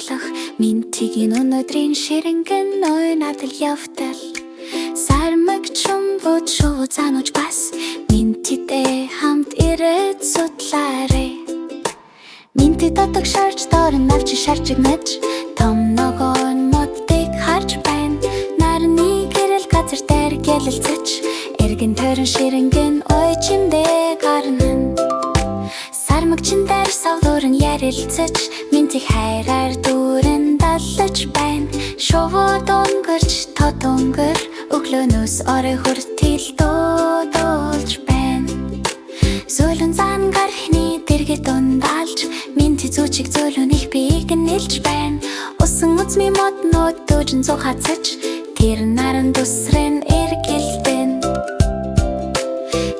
Тоглох Минтигийн өнөөдрийн ширэнгэн ой надад явтал. Сармаг чумбууд шувуу цаанууч бас Минтитэй хамт ирээд судлаарай. Минти дотог шарж доор нь навч шаржигнаж, том ногоон модыг харж байна. Нарны гэрэл газар дээр гялалзаж, эргэн тойрон ширэнгэн ой чимдээ гарна. Сармагчин дээр савлуурн ярилцаж, Минтиг хайраар дүүрэн даллаж байна. Шувууд өнгөрч, тод өнгөр, өглөөнөөс орой хүртэл дуудуулж байна. Зөөлөн зан гархны дэргэд ундаалж, Минти зүүчиг зөөлөн их биеийг нэлж байна. Усан үзмийн моднууд дүүжин зугацаж, тэр наран дүсрэн эргэлдэн.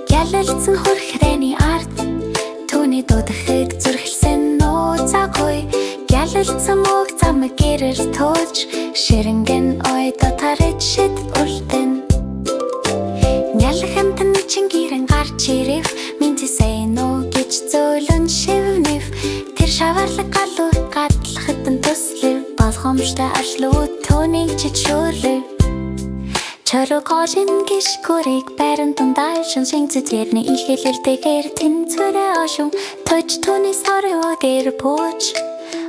Гялалзсан хүрхрээний ард түүний дуудахыг зүрхлэсэн нууцаагүй. Гялалзсан мөг замыг гэрэл туулж, ширэнгэн ой дотарч шид үлдэн. Нялхамтан чин гэрэн гарч ирэв, Минти сайн уу гэж зөөлөн шивнэв. Тэр шаварлаг галуу гадлахад нь туслав, болгоомжтой аршлуу түүнийг чичүүлэв. Чорог голын гишгүрийг байран дундаа шин цэцэрний илгэлэлтэйгээр тэнцвэрээ ошин тож түүний сорё гэр бууж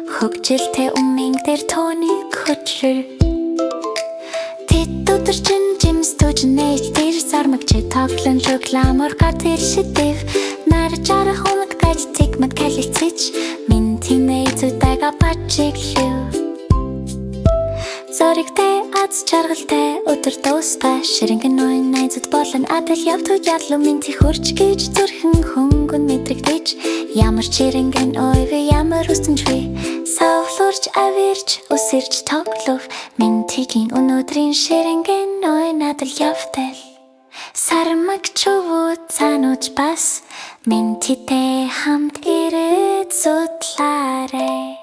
хөгжилтэй өмнө дээр түүнийг хөтлөв. Тэд өдөржин жимс түжнэж, тэр сармагч тоглон шокламор гар шидэв. Нар жарах унаг гаж тэгмэд калилцэж, минтинэ зүтага бачиглэв. Зоригтой, аз жаргалтай өдөр дуустаа. Ширэнгэн ноён найзад болон адил явтуг ялуу минти хурж гэж зүрхэн хөнгөн мэдрэгдэж. Ямар ширэнгэн ой вэ, ямар үсэнч вэ? Савлуурч авирч үсэрч тоглов. Минтигийн өнөөдрийн ширэнгэн ой надад явтал. Сармаг чувуу цаанууч бас Минтитэй хамт ирээд судлаарай.